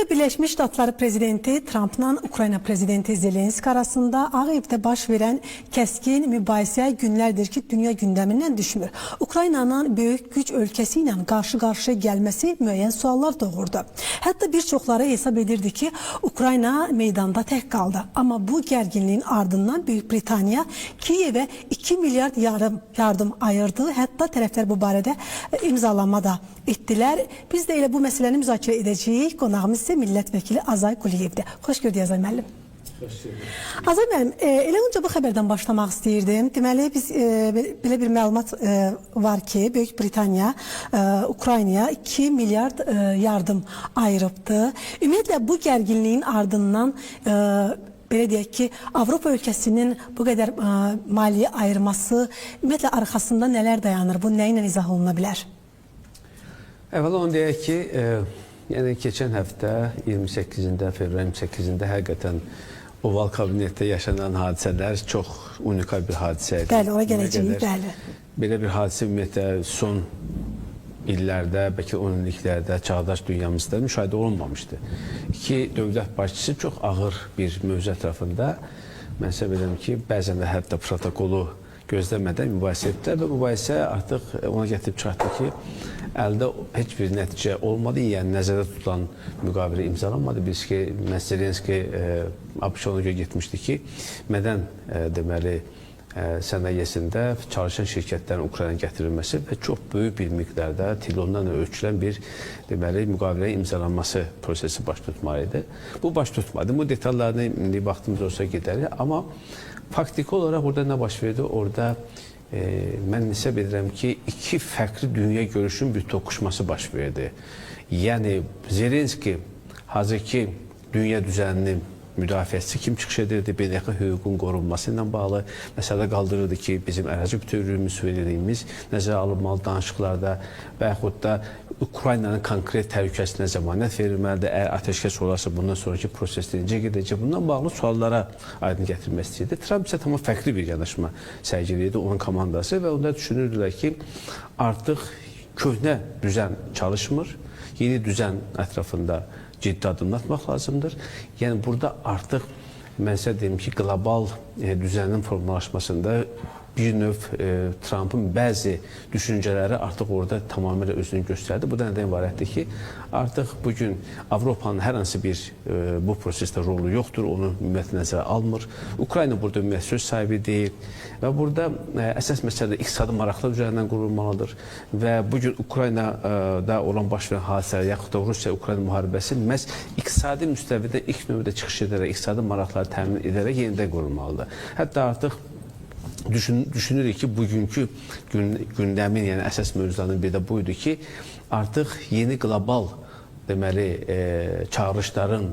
Amerika Birləşmiş Ştatları prezidenti Trampla Ukrayna prezidenti Zelenski arasında Ağ Evdə baş verən kəskin mübahisə günlərdir ki, dünya gündəmindən düşmür. Ukraynanın böyük güc ölkəsi ilə qarşı-qarşıya gəlməsi müəyyən suallar doğurdu. Hətta bir çoxları hesab edirdi ki, Ukrayna meydanda tək qaldı. Amma bu gərginliyin ardından Böyük Britaniya Kiyevə 2 milyard yarım yardım ayırdı. Hətta tərəflər bu barədə imzalama da etdilər. Biz də elə bu məsələni müzakirə edəcəyik. Qonağımız isə millət vəkili Azay Quliyevdir. Xoş gördük Azay müəllim. Azay müəllim, elə öncə bu xəbərdən başlamaq istəyirdim. Deməli biz belə bir məlumat var ki, Böyük Britaniya Ukraynaya 2 milyard yardım ayırıbdı. Ümumiyyətlə bu gərginliyin ardından belə deyək ki, Avropa ölkəsinin bu qədər maliyyə ayırması, ümumiyyətlə arxasında nələr dayanır? Bu nə ilə izah oluna bilər? Əvvəla onu deyək ki, yəni keçən həftə 28-də, fevralın 28-də həqiqətən Oval Kabinetdə yaşanan hadisələr çox unikal bir hadisə idi. Bəli, ora gələcəyik, bəli. Belə bir hadisə ümumiyyətlə son illərdə, bəlkə 10 illiklərdə çağdaş dünyamızda müşahidə olunmamışdı. İki dövlət başçısı çox ağır bir mövzu ətrafında, mən hesab edirəm ki, bəzən də hətta protokolu gözləmədən mübahisə etdilər və mübahisə artıq ona gətirib çıxartdı ki, əldə heç bir nəticə olmadı, yəni nəzərdə tutulan müqavilə imzalanmadı. Biz ki, məhz Zelenski ABŞ ona görə getmişdi ki, mədən deməli sənayesində çalışan şirkətlərin Ukraynaya gətirilməsi və çox böyük bir miqdarda trilyonlarla ölçülən bir deməli müqavilənin imzalanması prosesi baş tutmalı idi. Bu baş tutmadı. Bu detallarını indi vaxtımız olsa gedərik, amma faktiki olaraq orada nə baş verdi? Orada mən hesab edirəm ki, iki fərqli dünya görüşünün bir toqquşması baş verdi. Yəni Zelenski hazırki dünya düzənini müdafiəçisi kim çıxış edirdi, beynəlxalq hüququn qorunması ilə bağlı məsələ qaldırırdı ki, bizim ərazi bütövlüyümüz, suverenliyimiz nəzərə alınmalı danışıqlarda və yaxud da Ukraynanın konkret təhlükəsizliyinə zəmanət verilməlidir. Əgər atəşkəs olarsa, bundan sonraki prosesdə necə gedəcək? Bundan bağlı suallara aydın gətirmək istəyirdi. Tramp isə tamam fərqli bir yanaşma sərgiləyirdi, onun komandası və onlar düşünürdülər ki, artıq köhnə düzən çalışmır, yeni düzən ətrafında ciddi addımlar atmaq lazımdır. Yəni burada artıq mən sizə deyim ki, qlobal düzənin formalaşmasında bir növ Trumpın bəzi düşüncələri artıq orada tamamilə özünü göstərdi. Bu da nədən ibarətdir ki, artıq bugün Avropanın hər hansı bir bu prosesdə rolu yoxdur, onu ümumiyyətlə nəzərə almır. Ukrayna burada ümumiyyətlə söz sahibi deyil və burada əsas məsələ iqtisadi maraqlar üzərindən qurulmalıdır və bugün Ukraynada olan baş verən hadisələr, yaxud da Rusiya-Ukrayna müharibəsi məhz iqtisadi müstəvidə ilk növbədə çıxış edərək, iqtisadi maraqları təmin edərək yenidən qurulmalıdır. Hətta artıq düşünürük ki, bugünkü gündəmin, yəni əsas mövzularının biri də bu idi ki, artıq yeni qlobal deməli çağırışların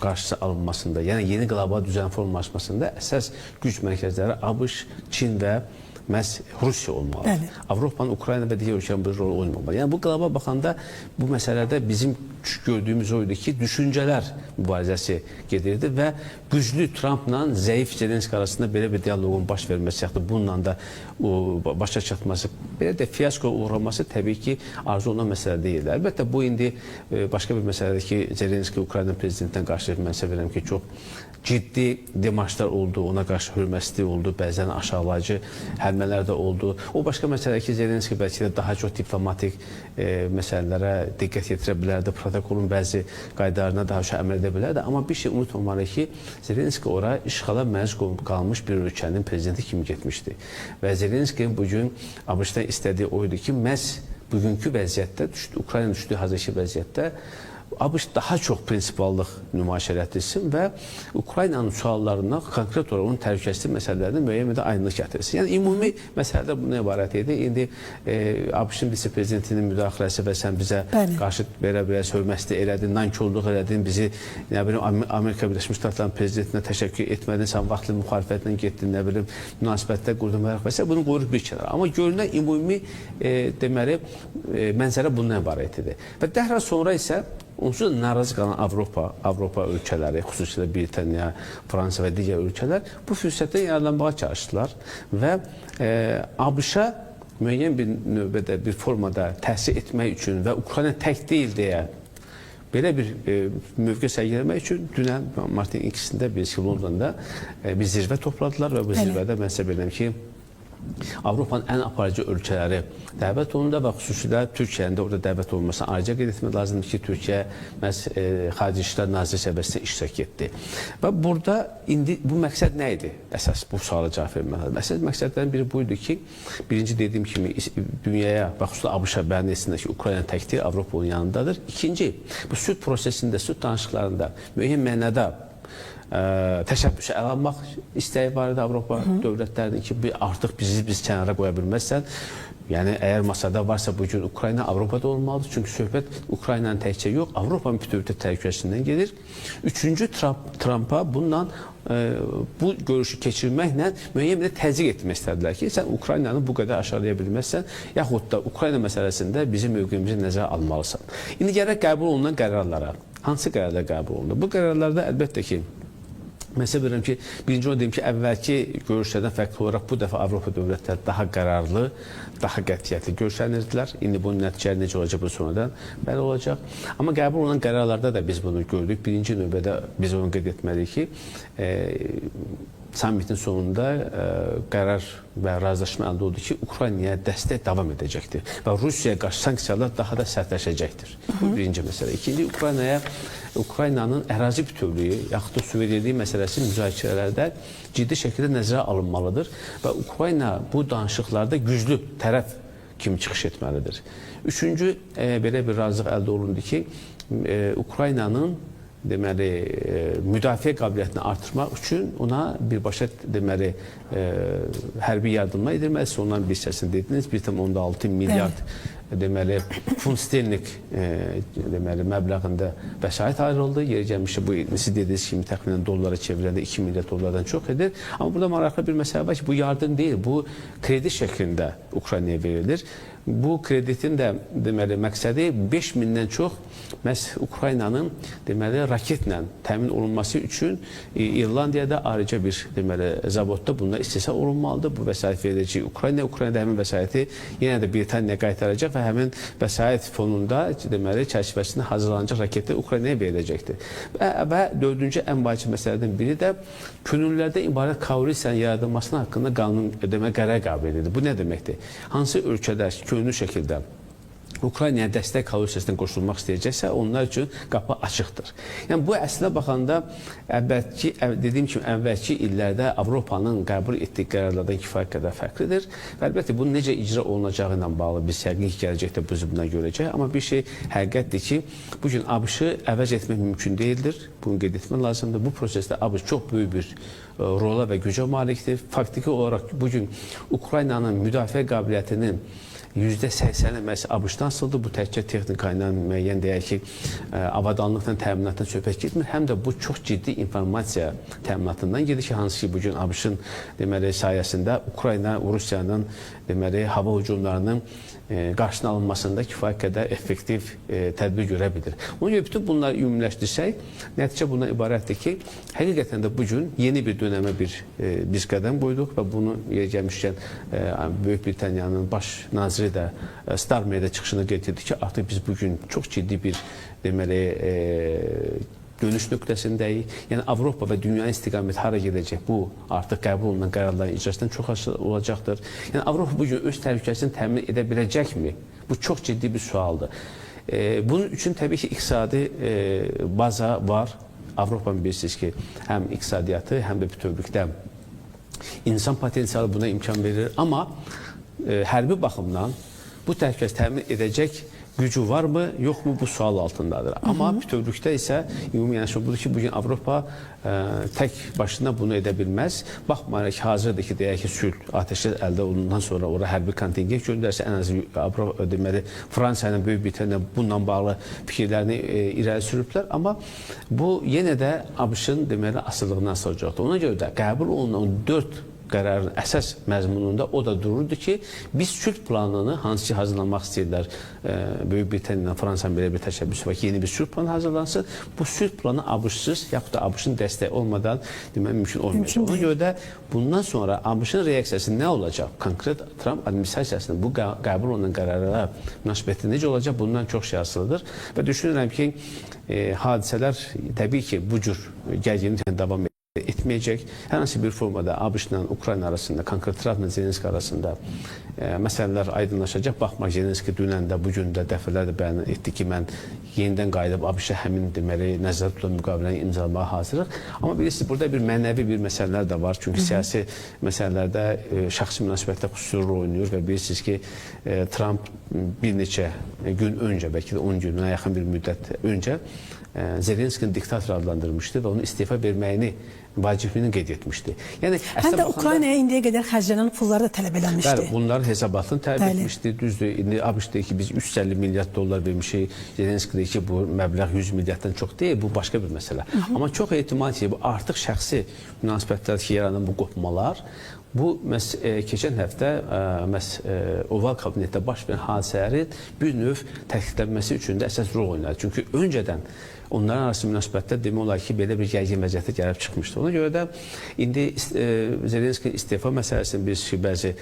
qarşısı alınmasında, yəni yeni qlobal düzən formalaşmasında əsas güc mərkəzləri ABŞ, Çin və məhz Rusiya olmalıdır. Bəli. Avropanın, Ukrayna və digər ölkələrin bir rol oynamalıdır. Yəni bu qlobal baxanda bu məsələdə bizim gördüyümüz o idi ki, düşüncələr mübarizəsi gedirdi və güclü Trampla zəif Zelenski arasında belə bir dialoqun baş verməsi, yaxud da bununla da o, başa çatması, belə də fiyasko uğraması təbii ki, arzu olunan məsələ deyildi. Əlbəttə bu indi başqa bir məsələdir ki, Zelenski Ukrayna prezidentinə qarşı mən hesab edirəm ki, çox ciddi demarşlar oldu, ona qarşı hörmətsizlik oldu, bəzən aşağılayıcı hərmələr də oldu. O başqa məsələ ki, Zelenski bəlkə də daha çox diplomatik məsələlərə diqqət yetirə bilərdi, protokolun bəzi qaydalarına daha çox əməl edə bilərdi. Amma bir şey unutmamalı ki, Zelenski ora işğala məruz qalmış bir ölkənin prezidenti kimi getmişdi. Və Zelenskinin bugün ABŞ-dan istədiyi o idi ki, məhz bugünkü vəziyyətdə, Ukrayna düşdüyü hazırki vəziyyətdə ABŞ daha çox prinsipallıq nümayiş elətdirsin və Ukraynanın suallarına, konkret olaraq onun təhlükəsizlik məsələlərinə müəyyən miqdarda aydınlıq gətirsin. Yəni ümumi məsələdə bundan ibarət idi. İndi ABŞ-ın vitse-prezidentinin müdaxiləsi və sən bizə Bəli. qarşı belə-belə hörmətsizlik elədin, nankorluq elədin, bizi nə bilim Amerika Birləşmiş Ştatlarının prezidentinə təşəkkür etmədin, sən vaxtlı müxalifətlə getdin, nə bilim münasibətlər qurdun və s. Bunu qoyuruq bir kənara. Amma görünən ümumi deməli mənzərə bundan ibarət idi. Və dərhal sonra isə onsuz da narazı qalan Avropa ölkələri, xüsusilə Britaniya, Fransa və digər ölkələr bu fürsətdən yararlanmağa çalışdılar və ABŞ-a müəyyən bir növbədə, bir formada təsir etmək üçün və Ukrayna tək deyil deyə Belə bir mövqe sərgiləmək üçün dünən martın 2-sində biz ki, Londonda bir zirvə topladılar və bu zirvədə mən sizə bilirəm ki, Avropanın ən aparıcı ölkələri dəvət olundu və xüsusilə Türkiyənin də orada dəvət olunmasına ayrıca qeyd etmək lazımdır ki, Türkiyə məhz Xarici İşlər Naziri səviyyəsində iştirak etdi. Və burada indi bu məqsəd nə idi? Əsas bu suala cavab vermək lazımdır. Əsas məqsədlərin biri bu idi ki, birinci dediyim kimi dünyaya və xüsusilə ABŞ-a bəyan etsinlər ki, Ukrayna tək deyil, Avropa onun yanındadır. İkinci, bu sülh prosesində, sülh danışıqlarında müəyyən mənada təşəbbüsə əl almaq istəyi var idi Avropa dövlətlərinin ki, artıq bizi biz kənara qoya bilməzsən. Yəni əgər masada varsa bu gün Ukrayna Avropada olmalıdır. Çünki söhbət Ukraynanın təkcə yox, Avropanın bütövlükdə təhlükəsindən gedir. Üçüncü, Trampa bununla bu görüşü keçirməklə müəyyən bir təzyiq etmək istədilər ki, sən Ukraynanı bu qədər aşağılaya bilməzsən, yaxud da Ukrayna məsələsində bizim mövqeyimizi nəzərə almalısan. İndi gələk qəbul olunan qərarlara. Hansı qərarlar qəbul olundu? Bu qərarlarda əlbəttə ki, mən sizə bilirəm ki, birinci onu deyim ki, əvvəlki görüşlərdən fərqli olaraq bu dəfə Avropa dövlətləri daha qərarlı, daha qətiyyətli görüşlənirdilər. İndi bunun nəticələri necə olacaq, bu sonradan bəli olacaq. Amma qəbul olunan qərarlarda da biz bunu gördük. Birinci növbədə biz onu qeyd etməliyik ki, sammitin sonunda qərar və razılaşma əldə oldu ki, Ukraynaya dəstək davam edəcəkdir və Rusiyaya qarşı sanksiyalar daha da sərtləşəcəkdir. Bu birinci məsələ. İkinci, Ukraynanın ərazi bütövlüyü, yaxud da suverenliyi məsələsi müzakirələrdə ciddi şəkildə nəzərə alınmalıdır və Ukrayna bu danışıqlarda güclü tərəf kimi çıxış etməlidir. Üçüncü, belə bir razılıq əldə olundu ki, Ukraynanın deməli, müdafiə qabiliyyətini artırmaq üçün ona birbaşa deməli, hərbi yardımlar edilməli. Siz ondan bir hissəsini dediniz, 1,6 milyard deməli, funt sterling deməli, məbləğində vəsait ayrıldı. Yeri gəlmişdi, bu siz dediyiniz kimi təxminən dollara çevirəndə 2 milyard dollardan çox edir. Amma burada maraqlı bir məsələ var ki, bu yardım deyil, bu kredi şəklində Ukraynaya verilir. Bu kreditin də deməli, məqsədi 5000-dən çox məhz Ukraynanın deməli, raketlə təmin olunması üçün İrlandiyada ayrıca bir deməli, zavodda bunlar istehsal olunmalıdır. Bu vəsait veriləcək Ukrayna, Ukraynada həmin vəsaiti yenə də Britaniyaya qaytaracaq və həmin vəsait fonunda deməli, çərçivəsində hazırlanacaq raketlər Ukraynaya veriləcəkdir. Və dördüncü ən vacib məsələdən biri də könüllülərdən ibarət koalisiyanın yaradılmasının haqqında qanun deməli, qərar qəbul edildi. Bu nə deməkdir? Hansı ölkələr könüllü şəkildə Ukraynaya dəstək koalisiyasına qoşulmaq istəyəcəksə, onlar üçün qapı açıqdır. Yəni bu əslinə baxanda əvvəlki, dediyim kimi əvvəlki illərdə Avropanın qəbul etdiyi qərarlardan kifayət qədər fərqlidir. Və əlbəttə bunun necə icra olunacağı ilə bağlı biz yəqin ki, gələcəkdə bu bundan görəcək. Amma bir şey həqiqətdir ki, bu gün ABŞ-ı əvəz etmək mümkün deyildir. Bunu qeyd etmək lazımdır. Bu prosesdə ABŞ çox böyük bir rola və gücə malikdir. Faktiki olaraq bu gün Ukraynanın müdafiə qabiliyyətinin %80-i məhz ABŞ-dan asılıdır. Bu təkcə texnika ilə müəyyən deyək ki, avadanlıqla təminatdan söhbət getmir. Həm də bu çox ciddi informasiya təminatından gedir ki, hansı ki, bugün ABŞ-ın deməli sayəsində Ukrayna Rusiyanın deməli hava hücumlarının qarşısının alınmasında kifayət qədər effektiv tədbir görə bilir. Ona görə bütün bunları ümumiləşdirsək, nəticə bundan ibarətdir ki, həqiqətən də bu gün yeni bir dönəmə biz qədəm qoyduq və bunu yeri gəlmişkən Böyük Britaniyanın baş naziri də Starmerdə çıxışını qeyd etdi ki, artıq biz bu gün çox ciddi bir deməli dönüş nöqtəsindəyik. Yəni Avropa və dünya istiqaməti hara gedəcək? Bu artıq qəbul olunan qərarların icrasından çox asılı olacaqdır. Yəni Avropa bu gün öz təhlükəsini təmin edə biləcəkmi? Bu çox ciddi bir sualdır. Bunun üçün təbii ki, iqtisadi baza var. Avropanın bilirsiniz ki, həm iqtisadiyyatı, həm də bütövlükdə insan potensialı buna imkan verir. Amma hərbi baxımdan bu təhlükəsini təmin edəcək gücü varmı, yoxmu bu sual altındadır. Amma bütövlükdə isə ümumi yanaşma budur ki, bugün Avropa tək başına bunu edə bilməz. Baxmayaraq ki, hazırdır ki, deyək ki, sülh atəşkəs əldə olunandan sonra ora hərbi kontingent göndərsə, ən azı Avropa, deməli, Fransa ilə Böyük Britaniya bununla bağlı fikirlərini irəli sürüblər. Amma bu yenə də ABŞ-ın deməli asılılığından asılı olacaqdır. Ona görə də qəbul olunan 4 qərarın əsas məzmununda o da dururdu ki, biz sülh planını hansı ki hazırlamaq istəyirlər, Böyük Britaniya ilə Fransanın belə bir təşəbbüsü var ki, yeni bir sülh planı hazırlansın. Bu sülh planı ABŞ-sız yaxud da ABŞ-ın dəstəyi olmadan demək mümkün olmayacaq. Ona görə də bundan sonra ABŞ-ın reaksiyası nə olacaq? Konkret Tramp administrasiyasının bu qəbul olunan qərarlara münasibəti necə olacaq? Bundan çox şey asılıdır. Və düşünürəm ki, hadisələr təbii ki, bu cür gərginliklə davam etməyəcək. Hər hansı bir formada ABŞ-la Ukrayna arasında, konkret Trampla Zelenski arasında məsələlər aydınlaşacaq. Baxma, Zelenski dünən də, bu gün də dəfələrlə bəyan etdi ki, mən yenidən qayıdıb ABŞ-a həmin deməli nəzərdə tutulan müqaviləni imzalamağa hazırıq. Amma bilirsiniz, burada bir mənəvi bir məsələlər də var. Çünki siyasi məsələlərdə şəxsi münasibətlər xüsusi rol oynayır və bilirsiniz ki, Tramp bir neçə gün öncə, bəlkə də 10 günə yaxın bir müddət öncə Zelenskini diktator adlandırmışdı və onun istefa verməyini vacibliyini qeyd etmişdi. Yəni həm də Ukraynaya indiyə qədər xərclənən pulları da tələb edilmişdi. Bəli, bunların hesabatını tələb etmişdi. Düzdür, indi ABŞ deyir ki, biz 350 milyard dollar vermişik. Zelenski deyir ki, bu məbləğ 100 milyarddan çox deyil, bu başqa bir məsələ. Amma çox ehtimal ki, bu artıq şəxsi münasibətlər ki, yaranan bu qopmalar, bu məhz keçən həftə məhz Oval Kabinetdə baş verən hadisələrin bir növ tətkiklənməsi üçün də əsas rol oynadı. Çünki öncədən onların arası münasibətlər demək olar ki, belə bir gərgin vəziyyətə gəlib çıxmışdı. Ona görə də indi Zelenski istefa məsələsini bilirsiniz ki, bəzi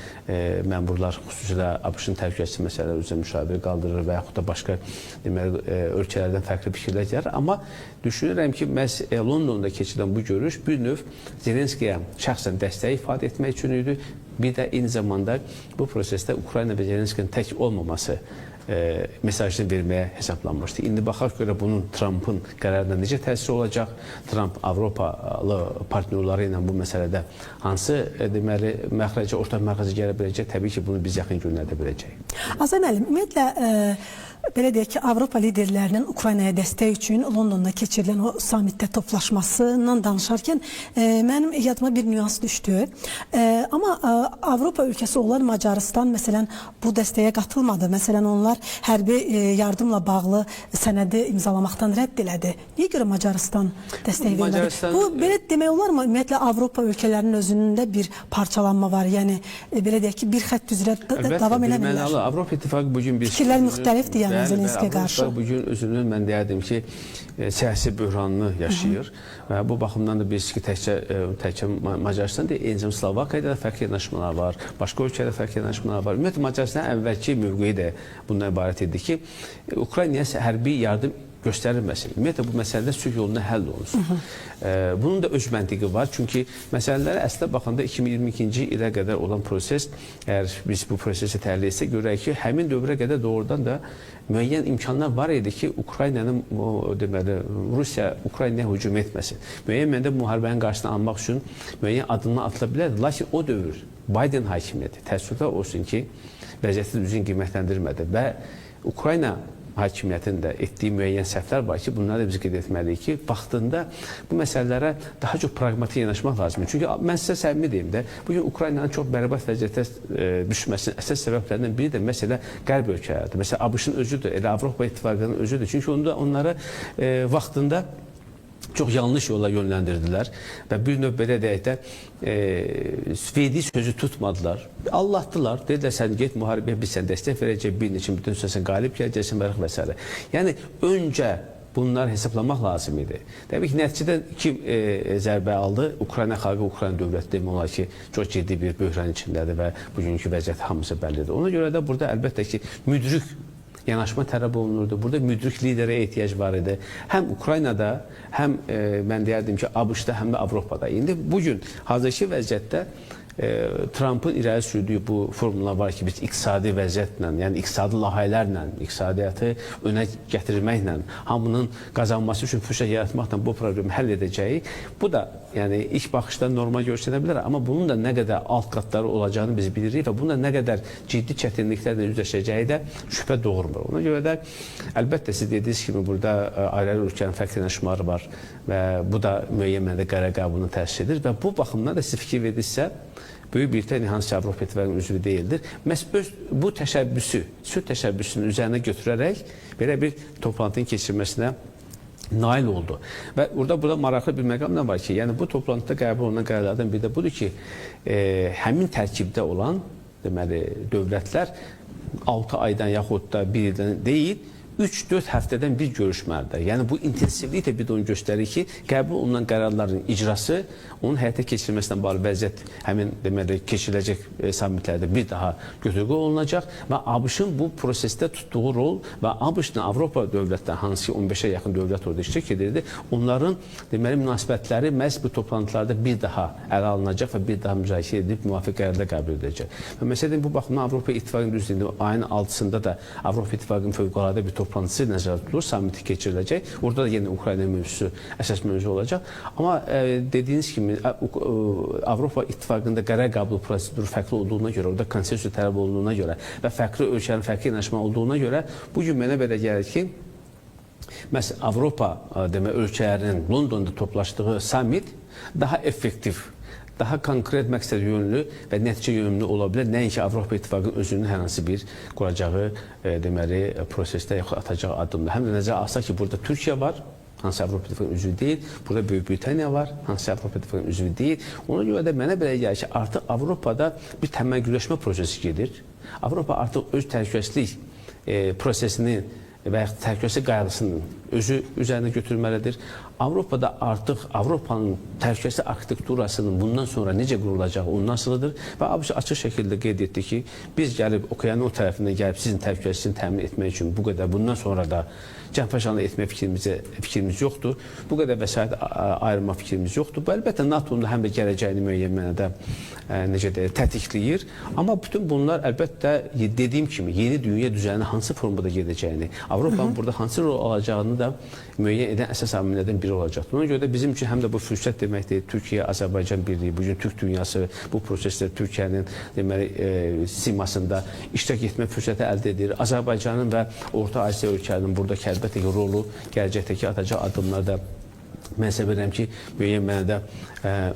məmurlar, xüsusilə ABŞ-ın təhlükəsizlik məsələləri üzrə müşavir qaldırır və yaxud da başqa deməli ölkələrdən fərqli fikirlər gəlir. Amma düşünürəm ki, məhz Londonda keçirilən bu görüş bir növ Zelenskiyə şəxsən dəstəyi ifadə etmək üçün idi. Bir də eyni zamanda bu prosesdə Ukrayna və Zelenskinin tək olmaması mesajını verməyə hesablanmışdı. İndi baxaq görə bunun Trampın qərarına necə təsiri olacaq? Tramp Avropalı partnyorları ilə bu məsələdə hansı deməli məxrəcə, ortaq məxrəcə gələ biləcək? Təbii ki, bunu biz yaxın günlərdə biləcəyik. Azər müəllim, ümumiyyətlə belə deyək ki, Avropa liderlərinin Ukraynaya dəstək üçün Londonda keçirilən o sammitdə toplaşmasından danışarkən mənim yadıma bir nüans düşdü. Amma Avropa ölkəsi olan Macarıstan məsələn bu dəstəyə qatılmadı. Məsələn, onlar hərbi yardımla bağlı sənədi imzalamaqdan rədd elədi. Niyə görə Macarıstan dəstək vermədi? Bu belə demək olarmı? Ümumiyyətlə Avropa ölkələrinin özündə bir parçalanma var. Yəni belə deyək ki, bir xətt üzrə davam eləmirlər. Avropa İttifaqı bugün bir fikirlər müxtəlifdir yəni Zelenskiyə qarşı. Avropa bugün özünün, mən deyərdim ki, siyasi böhranını yaşayır və bu baxımdan da bilirsiniz ki, təkcə Macarıstan deyil, eyni zamanda Slovakiyada da fərqli yanaşmalar var, başqa ölkələrdə fərqli yanaşmalar var. Ümumiyyətlə Macarıstan əvvəlki mövqeyi də bundan ibarət idi ki, Ukraynaya hərbi yardım göstərilməsin. Ümumiyyətlə bu məsələdə sülh yoluna həll olunsun. Bunun da öz məntiqi var. Çünki məsələlərə əslə baxanda 2022-ci ilə qədər olan proses, əgər biz bu prosesi təhlil etsək, görək ki, həmin dövrə qədər doğrudan da müəyyən imkanlar var idi ki, Ukraynanın deməli Rusiya Ukraynaya hücum etməsin. Müəyyən mənada müharibənin qarşısını almaq üçün müəyyən addımlar atıla bilərdi. Lakin o dövr Biden hakimiyyəti təəssüflər olsun ki, vəziyyəti düzgün qiymətləndirmədi və Ukrayna hakimiyyətinin də etdiyi müəyyən səhvlər var ki, bunları da biz qeyd etməliyik ki, vaxtında bu məsələlərə daha çox praqmatik yanaşmaq lazımdır. Çünki mən sizə səmimi deyim də, bugün Ukraynanın çox bərbad vəziyyətə düşməsinin əsas səbəblərindən biri də məsələ qərb ölkələridir. Məsələn, ABŞ-ın özüdür, elə Avropa İttifaqının özüdür. Çünki onları vaxtında çox yanlış yola yönləndirdilər və bir növ belə deyək də verdiyi sözü tutmadılar. Allatdılar. Dedilər sən get müharibəyə, biz sənə dəstək verəcəyik, bir neçə bütün sən qalib gələcəksin və s. Yəni öncə bunları hesablamaq lazım idi. Təbii ki, nəticədə kim zərbə aldı? Ukrayna xalqı, Ukrayna dövləti demək olar ki, çox ciddi bir böhran içindədir və bugünkü vəziyyət hamısı bəllidir. Ona görə də burada əlbəttə ki, müdrik yanaşma tələb olunurdu. Burada müdrik liderə ehtiyac var idi. Həm Ukraynada, həm mən deyərdim ki, ABŞ-da, həm də Avropada. İndi bugün hazırki vəziyyətdə Trumpın irəli sürdüyü bu formula var ki, biz iqtisadi vəziyyətlə, yəni iqtisadi layihələrlə, iqtisadiyyatı önə gətirməklə, hamının qazanması üçün fürsət yaratmaqla bu problemi həll edəcəyik. Bu da yəni ilk baxışdan normal görsənə bilər, amma bunun da nə qədər alt qatları olacağını biz bilirik və bunun da nə qədər ciddi çətinliklərlə üzləşəcəyi də şübhə doğurmur. Ona görə də əlbəttə siz dediyiniz kimi burada ayrı-ayrı ölkənin fərqli yanaşmaları var və bu da müəyyən mənada qərar qəbuluna təsir edir və bu baxımdan da siz fikir verirsinizsə, Böyük Britaniya hansı ki Avropa İttifaqının üzvü deyildir. Məhz öz bu təşəbbüsü, sülh təşəbbüsünün üzərinə götürərək belə bir toplantının keçirilməsinə nail oldu. Və burada maraqlı bir məqam da var ki, yəni bu toplantıda qəbul olunan qərarlardan biri də budur ki, həmin tərkibdə olan deməli dövlətlər 6 aydan yaxud da 1 ildən deyil, 3-4 həftədən bir görüşməlidir. Yəni bu intensivlik də bir də onu göstərir ki, qəbul olunan qərarların icrası, onun həyata keçirilməsinə bağlı vəziyyət həmin deməli keçiriləcək sammitlərdə bir daha götürgü olunacaq və ABŞ-ın bu prosesdə tutduğu rol və ABŞ-la Avropa dövlətləri, hansı ki 15-ə yaxın dövlət orada iştirak edirdi, onların deməli münasibətləri məhz bu toplantılarda bir daha ələ alınacaq və bir daha müzakirə edilib müvafiq qərarlar qəbul ediləcək. Və məsələn bu baxımdan Avropa İttifaqının düzdür, indi ayın 6-sında da Avropa İttifaqının fövqəladə bir toplantısı nəzərdə tutulur, samiti keçiriləcək. Orada da yenə Ukrayna mövzusu əsas mövzu olacaq. Amma dediyiniz kimi Avropa İttifaqında qərar qəbul proseduru fərqli olduğuna görə, orada konsensus tələb olunduğuna görə və fərqli ölkələrin fərqli yanaşma olduğuna görə bu gün mənə belə gəlir ki, məsələn Avropa demək ölkələrinin Londonda toplaşdığı samit daha effektiv, daha konkret məqsəd yönlü və nəticə yönlü ola bilər. Nəinki Avropa İttifaqının özünün hər hansı bir quracağı deməli prosesdə yaxud atacağı addımda. Həm də nəzərə alsaq ki, burada Türkiyə var, hansı Avropa İttifaqının üzvü deyil, burada Böyük Britaniya var, hansı Avropa İttifaqının üzvü deyil. Ona görə də mənə belə gəlir ki, artıq Avropada bir təməlgüləşmə prosesi gedir. Avropa artıq öz təhlükəsizlik prosesini və yaxud təhlükəsizlik qayğısının özü üzərinə götürməlidir. Avropada artıq Avropanın təhlükəsizlik arxitekturasının bundan sonra necə qurulacağı ondan asılıdır və ABŞ açıq şəkildə qeyd etdi ki, biz gəlib okeanın o tərəfindən gəlib sizin təhlükəsizliyini təmin etmək üçün bu qədər bundan sonra da cənfəşanlıq etmək fikrimiz yoxdur. Bu qədər vəsait ayırma fikrimiz yoxdur. Bu əlbəttə NATO-nun da həm də gələcəyini müəyyən mənada necə deyək, tətikləyir. Amma bütün bunlar əlbəttə dediyim kimi yeni dünya düzəninin hansı formada gedəcəyini, Avropanın burada hansı rol alacağını da müəyyən edən əsas amillərdən biri olacaqdır. Ona görə də bizim üçün həm də bu fürsət deməkdir. Türkiyə, Azərbaycan birliyi, bugün Türk dünyası bu prosesdə Türkiyənin deməli simasında iştirak etmə fürsəti əldə edir. Azərbaycanın və Orta Asiya ölkələrinin buradakı əlbəttə ki, rolu gələcəkdəki atacağı addımlarda mən hesab edirəm ki, müəyyən mənada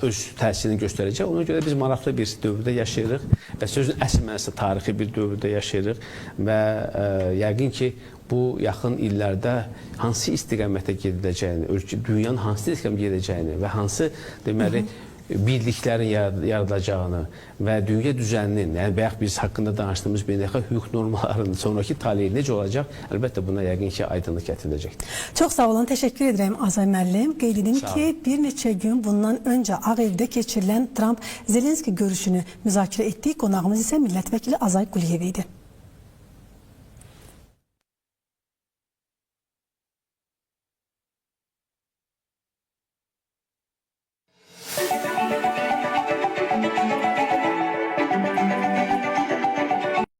öz təsirini göstərəcək. Ona görə biz maraqlı bir dövrdə yaşayırıq və sözün əsl mənasında tarixi bir dövrdə yaşayırıq və yəqin ki, bu yaxın illərdə hansı istiqamətə gediləcəyini, dünyanın hansı istiqamətə gedəcəyini və hansı deməli birliklərin yaradılacağını və dünya düzəninin, yəni bayaq biz haqqında danışdığımız beynəlxalq hüquq normalarının sonraki taleyi necə olacaq, əlbəttə buna yəqin ki, aydınlıq gətiriləcəkdir. Çox sağ olun, təşəkkür edirəm Azay müəllim. Qeyd edim ki, bir neçə gün bundan öncə Ağ Evdə keçirilən Tramp-Zelenski görüşünü müzakirə etdik. Qonağımız isə millət vəkili Azay Quliyev idi.